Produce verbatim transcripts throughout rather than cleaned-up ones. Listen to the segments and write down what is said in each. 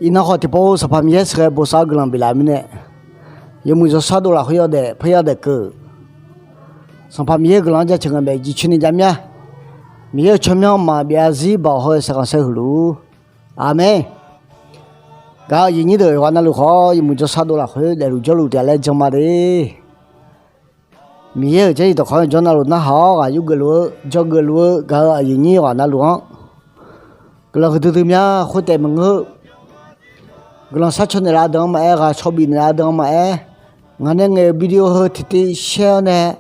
Iqnan khawf tiqpov Sanqpaq Miqyaer sheuqghae bosav-eu guiqlanq biflaf-eu mirnae, yawmuiq jawrshar dov lafkhoer yawdaef paer yawdaef keuv-euq Sanqpaq Miqyaer-euq guiqlanq-anr jaceuq ngae maeq jiq coer ni jav mir-a. Miqyaer-euq tsawrmyanr maqbyav zarzir baoq haw-eu saeqkhanq saeqhuiq luf-ur. Aqmeq. Gaq-euq aqyuif nyir deuq yawqghaq navluf khawf, yawmuiq jawrshar dov lafkhoer daefluf jawrluf taef-a laer jan ma de. Miqyaer-euq Jarlif dawqkawq-anr jawr navluf narhaq-awr ghaq yur geufluf-eu jawrgeuf luf-eu gaq-euq aqyuif nyir yawqghaq navluf-anr guiqlanq huiqdui dui mya khoertaef maqngeur-eu. Guiqlanq sharcaw naeqlaf deuq-anr maqaer, ghaq caw bif naeqlaf deuq-anr maqaer, ngaq nae ngaeq-euq video heu tiqtiv shaer-awr nae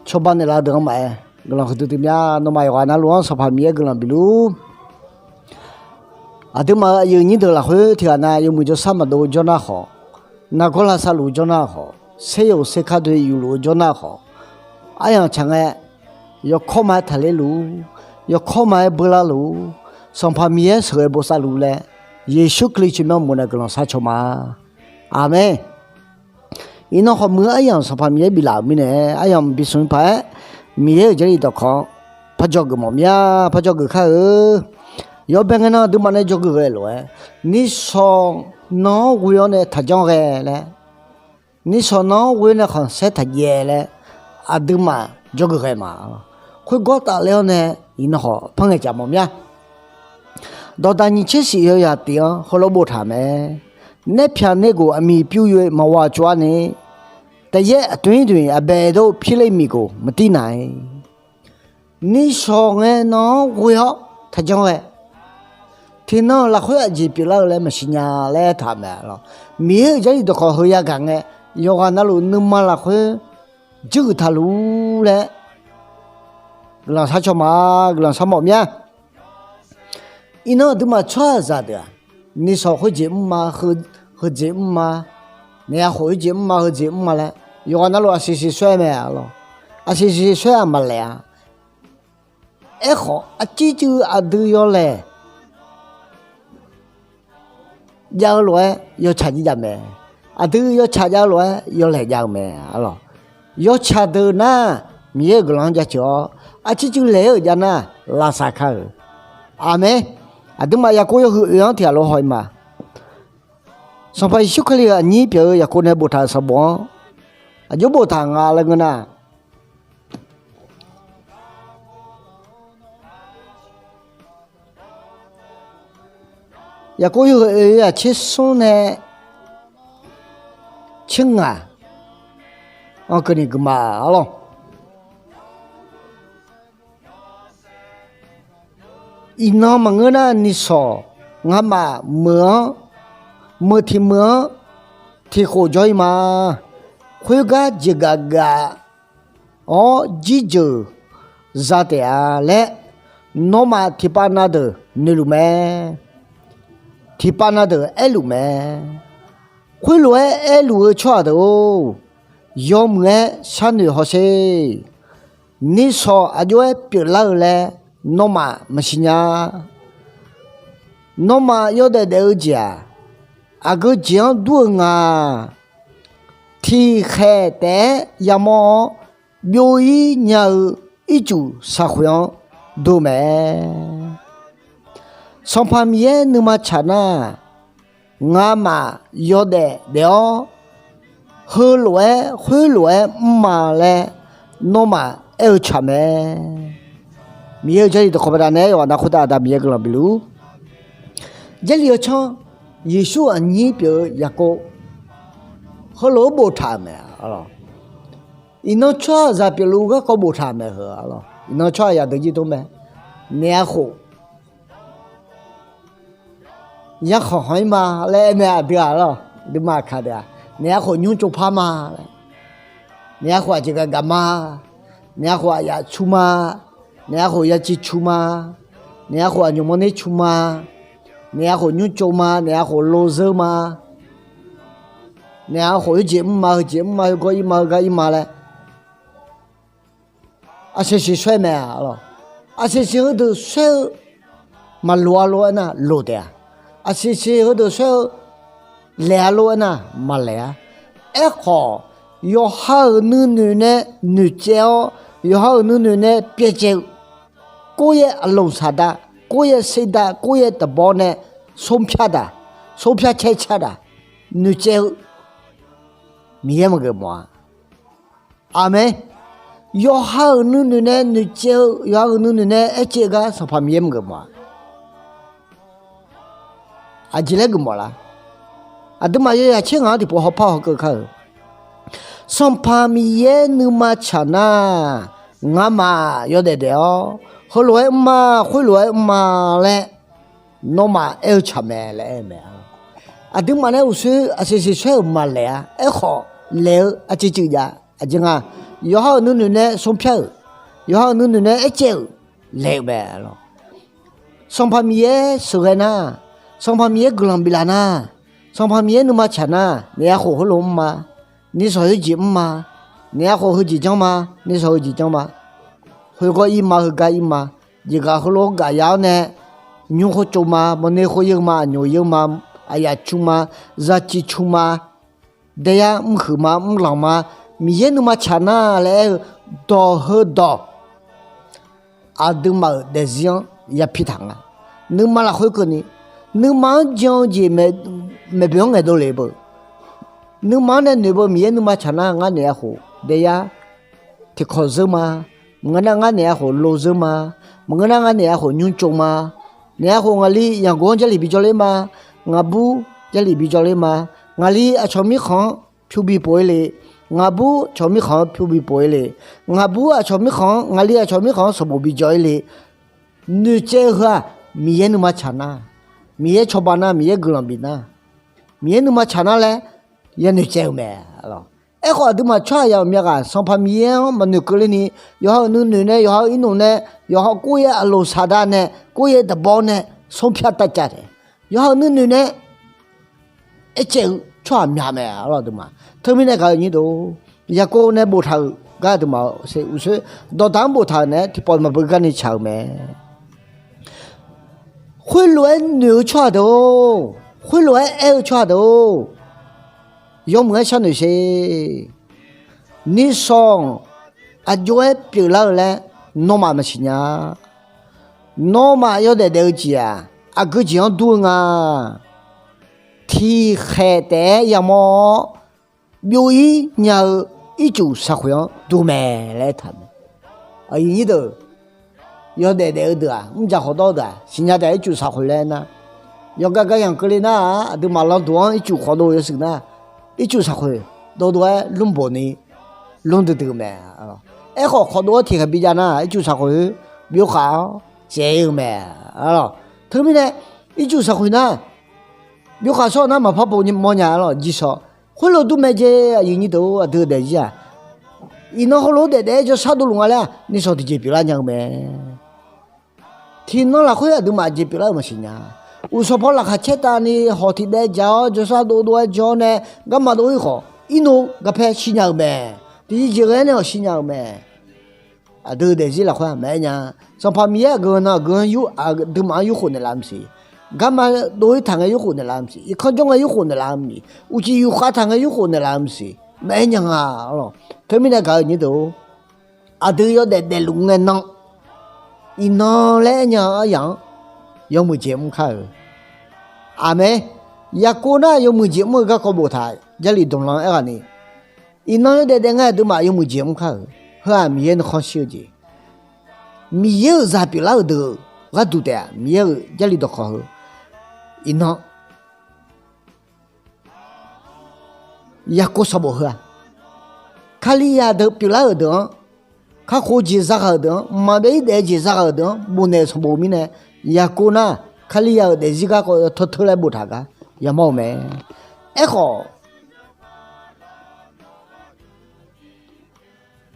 cawba naeqlaf deuq-anr maqaer, guiqlanq huiqdui dui mya. Nawmaf yawqghaq navluf-anr Sanqpaq Miqyaer guiqlanq bifluf-ur. Aqduimaf-euq aqyuif nyir deuq lafkhoer tiqghaq nav yawmuiq jawrshar maqdov-eu jawr nar khawf, nargawr lavsav luf-eu jawr nar khawf, seryoq serkar doe yufluf-eu jawr nar khawf, aryamq tsaq ngae, yawkawr ma-aer taqler luf-ur, yawkawr ma-aer beular luf-ur, Sanqpaq Miqyaer sheuqghae bosav luf laer, Yeqsur Kali tsawrmyanr mof nae guiqlanq sharcaw ma. Aqmeq. Iqnan khawf muiq-eu aryamq Sanqpaq Miqyaer biflaf-euq mirnae, aryamq bishmq paq-aer Miqyaer-euq Jarlif dawqkawq-anr par dzawgeuf mawf mir-a. Par dzawgeuf kar-eu. Yawbae ngae nan aqduimaf nae dzawgeuf ghae lof-aer, nishawq nan-anr ghoe-awr nae taqjanr ghae laer, nishawq nan-anr ghoe-awr nae khanqsaer taqjaev laer aqduimaf dzawgeuf ghae ma. Khoergawr tafler-awr nae iqnan khawf par ngaeqcaf mawf mir-a. Dawqdaq nyiq tser shif yawzaq tiq-anr heulof boftaq mae. Naerpyaq naergoq aqmiq pyur yoe maqghaq tsov-ar ni, taef yaer aqtoeq-ir doeq aqbae dawr-eu pirler miqgoq maqtir naq-ir. Nishawq ngae nan-anr ghoe-awr taqjanr ghae. Tiqnan lafkhoer aqjeq pyeuflar-eu laer maqsiq nya laer taq mae lawq. Miqyaer-euq Jarlif dawqkawq heu yagaq ngae, yawqghaq navluf nuima lafkhoer juiruiq taqluf laer guiqlanq sharcaw ma. Guiqlanq sharmawf mir-a. Iqnan aqduimaf tsawrhaqzaq deuq-aq, nishawq khoerjeq mrma, heujeq mrma, naeq-a khof khoerjeq mrma, heujeq mrma laer yawqghaq navluf aqsiq siq saer mae lawq. Aqsiq siq saer-aq maqlaeq-a. Aerkhawf aqcir cuiv aqdui yawlaeq jav-eu lof-aer yawtsaq jir jav mae. Aqdui yawtsaq jav-eu lof-aer yawlaeq jav-eu mae lawq. Yawtsaq deuq nar, Miqyaer-euq guiqlanq-anr jaceuq-awr, aqcir cuiv laeq-aer-euq jav nar, lavsav kar-euq. Aqmeq. Aqduimaf Yaqkov yawhuiq oe-anr tiq ghaq lof haw-ir ma. Sanqpaq Yeqsur Kali-euq aqnyir pyeuf-eu Yaqkov nae boftaq-euq sanqbof-anr aqjox boftaq nga laer ngeur nar, Yaqkov yawhuiq oe-aq tser smr nae tser ngaq-anr keuvni gui ma lawq. Iqnan maqngeur nar, nishawq ngamaf meuq-anr, meuq tiq meuq-anr tiq khof jawr-ir ma. Khoergar jeqgaf gaf-awr jirjeuq za taef-a laer, nawmaf tiqpav na deuq noeqluf mae. Tiqpav na deuq aerluf mae. Khoerlof-aer aerluf-eu tsawrhaq deuq-or, yawmuiq-aer sharnoeq hawsher. Nishawq aqjox-aer pyeuflar-eu laer nawmaf maqsiq nya. Nawmaf yawdaef daef-eu jeq-aq, aqgeu jeq-anr dur-eu nga. Tiqkhaeq taef-aer yamawr-awr, byov-ir nya-eu ircuf saqkhoeq-anr dov mae. Sanqpaq Miqyaer nuima tsaq nar, ngamaf yawdaef daef-awr, heulof-aer khoerlof-aer mrma laer nawmaf aer-eu tsaq mae. Miqyaer-euq Jarlif dawqkawq baqdanae yawqghaq nav khoertav Aqda Miqyaer guiqlanq bifluf-ur. Jarlif-eu tsanr Yeqsur aqnyir pyeuf-eu Yaqkov heulof-aer boftaq-euq mae. Iqnan tsawrhaqzaq pyeufluf-eu garkawv boftaq-euq mae heu. Iqnan tsawrhaqzaq deuq jir dmr mae. Naef-a khof yarkhanq khanq-ir ma laer aer mae. Aqdui-aq lawq, aqduimaf aqkaq deuq-aq, naef-a khof nymr tsov par ma laer, naef-a khof aqjeq gaq gaq ma, naef-a khof aqyaf cu ma, naef-a khof yaciv cu ma, naef-a khof aqnymq mawrner cu ma, naef-a khof nymr tsov ma, naef-a khof lozeur ma, naef-a khof heujeq mr ma, heujeq mr ma, heugawr ir ma, heugar ir ma laer aqsiq siq saer mae-a lawq. Aqsiq siq heudeuq saer-eu maqloq-a lof-aer nar loq taef-a. Aqsiq siq heudeuq saer-eu laeq-a lof-aer nar maqlaeq-a. Aerkhawf, yawqha-euq nuinoeq nae noeqtsaev-awr, yawqha-euq nuinoeq nae pyaev caev-eu, ကိုယ့်ရဲ့အလှုံ့ဆော်တာ, ကိုယ့်ရဲ့စိတ်ဓာတ်, ကိုယ့်ရဲ့သဘောနဲ့ ဆုံးဖြတ်တာ, Smrpyar caer car daq, noeqcaev-eu Miqyaer maqgeuf mawf-a. Aqmeq. Yawqha-euq nuinoeq nae noeqcaev-eu, yawqha-euq nuinoeq nae aercaev-eu gar Sanqpaq Miqyaer maqgeuf mawf-a. Aqjeq laer geufmawf lar? Aqduimaf yawzaq caer ngaq-anr tiqpov hawpar hawkeuv kar-euq, Sanqpaq Miqyaer nuima tsaq nar, ngamaf yawdaef daef-awr heulof-aer mr ma, khoerlof-aer mr ma laer nawmaf aer-eu tsaq mae laer aer-eu mae. Aqduimaf nae uqshoe aqseq seq saer-euq maqlaeq-a. Aerkhawf laeq-eu aqcuiv cuiv jav. Aqjeq nga, yawqha-euq nuinoeq nae smrpyar-euq, yawqha-euq nuinoeq nae aercaev-euq laeq-eu mae lawq. Sanqpaq Miqyaer sheuqghae nar, Sanqpaq Miqyaer guiqlanq biflaf nar, Sanqpaq Miqyaer nuima tsaq nar, naef ya khof heulof mr ma, nishawq heujeq mr ma, naef ya khof heujeq janr ma, nishawq heujeq janr ma, khoergar ir ma, heugar ir ma, jeqgaq heulof-aer gaqya-awr nae, nymr khoer tsov ma, mawrner khoer yeur ma, aqnyoq yeur ma, aqyaf cu ma, zaqciq cu ma, daeyar mrhuiq ma, mrlanq ma, Miqyaer nuima tsaq nar laer aer-eu dawq heudawq aqduimaf-euq daefzir-anr yapi taq nga. Nuima lafkhoer keuvni, nuima-anr jan-eu jeq maeqboeq-anr ngaeqdov le beu, nuima-anr nae noeq beu, Miqyaer nuima tsaq nar ngar naef ya khof daeyar tiqkawq zeur ma, maqngeur nar ngar naef ya khof lo zeur ma, maqngeur nar ngar naef ya khof nymr tsov ma, naef ya khof ngaqli yaqgov-anr Jarlif bijawr ler ma, ngaqbur Jarlif bijawr ler ma, ngaqli aqcawq mirkhanq-anr pyur bi pov-ir le, ngaqbur aqcawq mirkhanq-anr pyur bi pov-ir le, ngaqbur aqcawq mirkhanq-anr, ngaqli aqcawq mirkhanq-anr sanqbof bijawr-ir le. Noeqtsaev-eu heu-aq, Miqyaer nuima tsaq nar, Miqyaer cawba nar, Miqyaer guiqlanq bif nar, Miqyaer nuima tsaq nar laer yanoeq tsaev-eu mae. Aerkhawf, aqduimaf tsawrhaq ya-euq myav ghaq Sanqpaq Miqyaer-anr maqnoeq keuvle ni, yawqha-euq nuinoeq nae, yawqha-euq irnoeq nae, yawqha gor-ir-eu aqloq saqda nae, gor-ir-eu daqbawr nae, smrpyar tav cav taef. Yawqha-euq nuinoeq nae aercaev-eu tsawrhaq myav mae, arlawr aqduimaf. Teumirnae gaq-eu nyir deuq, Yaqkov nae boftaq-euq gar aqduimaf-eu uqshoe dawqdaq-anr boftaq-euq naeq-aer tiqpawf maqbeu garni tsaq-euq mae. Khoerlof-aer noeq-eu tsawrhaq deuq-or, khoerlof-aer aer-eu tsawrhaq deuq-or, yawmuiq-aer sharnoeq sher. Nishawq aqjox-aer pyeuflar-eu laer nawmaf maqsiq nya. Nawmaf yawdaef daef-eu jeq-aq, aqgeu jeq-anr dur-eu nga. Tiqkhaeq taef-aer yamawr-awr, byov-ir nya-eu ircuf saqkhoeq-anr dur mae laer aertaq mae. Aqyuif nyir deuq, yawdaef daef-eu deuq-aq, mrjaq khawf dawr-eu deuq-aq, siqnya taef ircuf saqkhoeq laer aernar, yawqgar gar yanq keuvle nar-aq, aqduimaf lawduq-anr ircuf khawdov yawshuif nar, ircuf saqkhoeq dawrdov-aer lmrboq ni lmr duidui-eu mae. Aerkhawf, khawdov-anr tiqkhaeq bijav nar, ircuf saqkhoeq byov khaq-awr tsaev-eu mae. Teumirnae, ircuf saqkhoeq nar, byov khaq shawr-eu nar maqpar pov mawrnya, arlawr jir shawr. Khoerlof dur mae jeq, aqyuif nyir deuq-or, aqdui-eu daefzir-aq, iqnan heulof-aer daef daef-aer jawrshar dovluf nga laer-aq, nishawq tiqjeq pyeuflar nya-eu mae. Tiqnan lafkhoer aqduimaf jeq pyeuflar-euq maqsiq nya. Uqshawq paw laqkhaq caertavni hawq tiqdaev jaq-awr jawrshar dovdov-aer jawr-awr nae, garma dov-ir khawf, irnov garpaer shirnya-eu mae. Tiqjeq jeq ghae-aer nae hawq shirnya-eu mae. Aqdui-eu daefzir lafkhoer-aq maqaer nya. Sanqpaq Miqyaer aqgeu nan aqgeu-anr yur, aqduimaf-anr yurkhof naeqlaf maqsiq. Garma dov-ir taq ngae yurkhof naeqlaf maqsiq. Irkanr jawr ngae yurkhof naeqlaf maqsiq. Uqcif yufkhav taq ngae yurkhof naeqlaf maqsiq. Maqaer nya nga, arlawr. Teumirnae gaq-eu nyir deuq-or, aqdui yawdaef daefluf ngae nan, iqnan laer aer nya-eu aryaq-anr yawmuiq jeq mr kar-euq. Aqmeq. Yaqkov nar yawmuiq jeq mr-eu garkawv boftaq, Jarlif dmqlan-anr aerghaq ni, iqnan yawdaef daef ngae aqduimaf yawmuiq jeq mr kar-euq. Heu-aq Miqyaer nuikhanr shir-eu jeq, Miqyaer-euq zaq pyeuflar-euq deuq gharduq taef-aq, Miqyaer-euq Jarlif dawqkawq heu, iqnan Yaqkov sanqbof heu-aq, Kalizaq deuq pyeuflar-euq deuq-anr, kakhof jeq zaghaq-euq deuq-anr, mqmaq byav-ir daef-eu jeq zaghaq-euq deuq-anr bofnaeq-euq sanqbof mirnae, Yaqkov nar Kalizaq-euq daefzir garkawv teu teu laer boftaq gar yamawr-eu mae. Aerkhawf,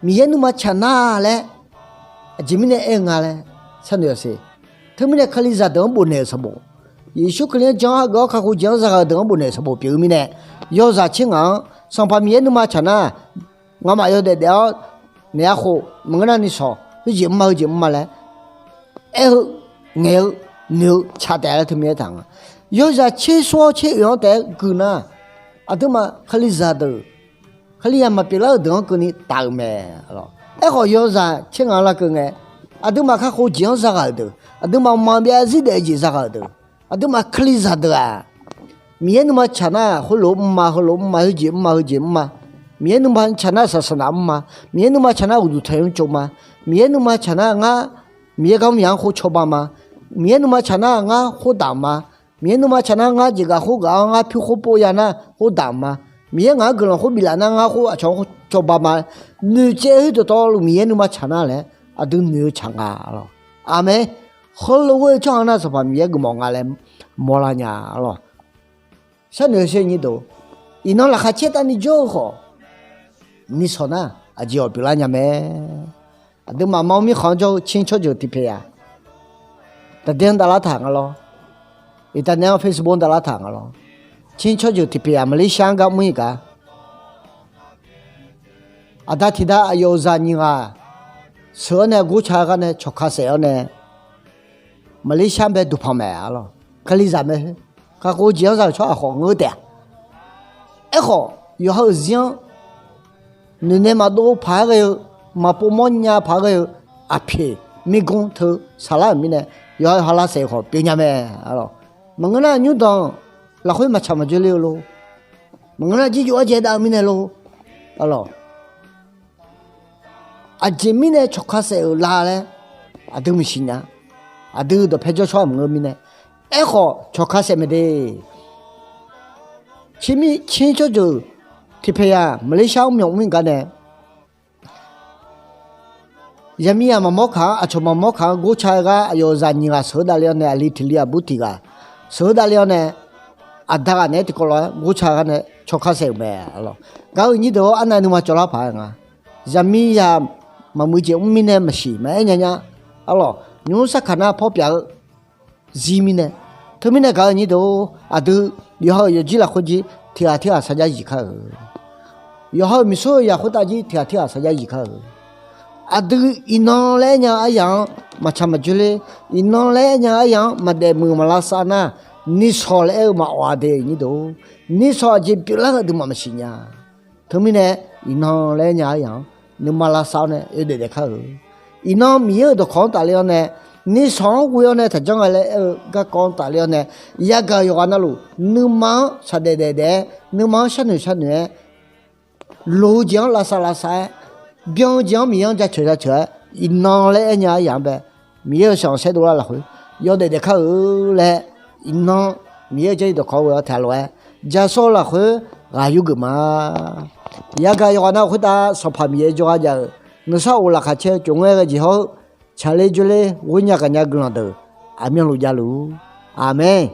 Miqyaer nuima tsaq nar laer aqjeq mirnae aer-eu nga laer sharnoeq-awq siq. Teumirnae Kalizaq deuq-anr bofnaeq-euq sanqbof, Yeqsur Kali-anr jan-awr hageuf-awr kakhof jeq-anr zaghaq-euq deuq-anr bofnaeq-euq sanqbof pyeuf-eu mirnae, yawzaq tser ngaq-anr Sanqpaq Miqyaer nuima tsaq nar, ngamaf yawdaef daef-awr naeq-aer khof maqngeur nar nishawq heujeq mr ma heujeq mr ma laer aer-eu, ngaeq-eu, noeq-eu tsaq taef laer teumirnae aertaq nga. Yawzaq tser sor-awr tser oeq-anr taef-aer gui nar, aqduimaf Kalizaq deuq, Kalizaq maqpyeuflar-euq deuq-anr keuvni taf-euq mae. Aerkhawf yawzaq tser ngaq-anr larkeuv ngae, aqduimaf kakhof jeq-anr zaghaq-euq deuq, aqduimaf mqmaq byav zarzir daef-eu jeq zaghaq-euq deuq, aqduimaf Kalizaq deuq-aq, Miqyaer nuima tsaq nar khoerlof-aer mr ma, heulof-aer mr ma, heujeq mr ma, heujeq mr ma. Miqyaer nuima tsaq nar saqsaqnaq mr ma. Miqyaer nuima tsaq nar uqduq taqyawr tsov ma. Miqyaer nuima tsaq nar ngar Miqyaer garmr yamq-anr khoer cawba ma. Miqyaer nuima tsaq nar ngar khordaq ma. Miqyaer nuima tsaq nar ngar jeqgaf khoergaq-anr ngar pyur khoer pov ya nar khordaq ma. Miqyaer ngaq-anr guiqlanq khoer biflaf nar ngar khoer aqcawq-anr khoer cawba ma. Noeqtsaev khoer dawqtawvluf Miqyaer nuima tsaq nar laer aqdui noeq-eu tsaq nga lawq. Aqmeq. Heulof ghoer-eu tsawrhaq nar Sanqpaq Miqyaer geufmawf nga laer mawrlar nya lawq. Sharnoeq-eu sher nyir deuq, iqnan laqkhaq caer tavni jawr-eu khawf, nisawq nar aqjeq-awq pyeuflar nya mae. Aqduimaf mawr mirkhanq-anr jawr-eu Tser tsawrjeuq tiq paeq yaq, daqder-anr davlar taq nga lawr. Iqtaqnaeq-anr Facebook-anr davlar taq nga lawr. Tser tsawrjeuq tiq paeq yaq Malaysia-anr gar mr-ir gar, aqda tiqda aqyawf-euq zaq nyiq ghaq sheuq-awr nae gorca gar nae cawqka saef-awr nae, Malaysia bae duqpanq mae arlawq. Kalizaq mae. Kakhof-eu jeq-anr za-euq tsawrhaq khawf ngeur taef-a. Aerkhawf, yawqha-euq zir-anr noeqnae maqdov paq-aer ghae-eu, maqpov mawrnya paq-aer ghae-eu, aqpyeq mirgmr teu saqlar-euq mirnae, yawqha yawqha lavsaef khawf pyeuf nya mae arlawq. Maqngeur nar nymrdanq lafkhoer maqtsaq maqjoe le-eu lor. Maqngeur nar jirjof arjaev dav-eu mirnae lor. Arlawq. Aqjeq mirnae cawqka saef-euq la laer aqdui maqsiq nya. Aqdui dawqpae jawr tsawrhaq maqngeur mirnae. Aerkhawf cawqka saef mae de. Tser tsawrjeuq tiq paeq yaq Malaysia-anr myawq mr-ir gar nae, zaqmiqzaq maqmawr kaq-anr, aqcawq maqmawr kaq-anr gorca gar aqyawf-euq zaq nyiq ghaq sheuq-eu davle-awr nae, aqli tiq li aqbur tiq ghaq sheuq-eu davle-awr nae, aqda ghaq naeq-aer tiqkawv lof-aer gorca gar nae cawqka saef-euq mae arlawq. Gaq-euq nyir deuq-or, arnav nuima cawvlar paq-aer nga. Zaqmiqzaq maqmuiq jeq mr mirnae maqsiq maqaer nya nya arlawq. Nymq-mr sarkaq nar pawr pyaf-eu zir mirnae. Teumirnae gaq-euq nyir deuq-or, aqdui yawqha-euq yawqjir lafkhoer jir tiq ghaq tirghaq sarjax zif kar-euq. Yawqha-euq miqsor-euq yaq khoertav jir tiq ghaq tirghaq sarjax zif kar-euq. Aqdui iqnan laer aer nya-eu aryaq-anr maqtsaq maqjoe ler, iqnan laer aer nya-eu aryaq-anr maqdaef muiq maqlavsav nar, nisawq laer aer-eu maqawq-a de nyir deuq-or. Nisawq aqjeq pyeuflar-eu aqduimaf maqsiq nya. Teumirnae iqnan laer aer nya-eu aryaq-anr nuima lavsav-awr nae yawdaef daef kar-euq. Iqnan Miqyaer-euq dawqkawq-anr tafler-awr nae, nisawq-anr ghoe-awr nae taqjanr nga laer aer-eu garkawv-anr tafler-awr nae, yagaq yawqghaq navluf nuima-anr shaqdaef daef daef-aer, nuima-anr sharnoeq sharnoeq-aer, loq-eu jeq-anr lavsav lavsav-aer, byan-eu jeq-anr Miqyaer-anr jaceuq jaceuq-aer, iqnan laer aer nya aryaq-anr bae, Miqyaer-euq shaqzanq saerdov lar lafkhoer yawdaef daef kar-euq laer, iqnan Miqyaer-euq Jarlif dawqkawq-anr ghoe-awr taeq lof-aer, jasawr lafkhoer ghaq yurgeuf ma. Yagaq yawqghaq nav-euq khoertav Sanqpaq Miqyaer jawrgar jav-euq nuisar of laqkhaq caer-eu tsof ngaer ghae jeq hawr-eu, tsaqler jawrler ghoer nya gaq nya guiqlanq deuq aqmyanluf javluf. Aqmeq.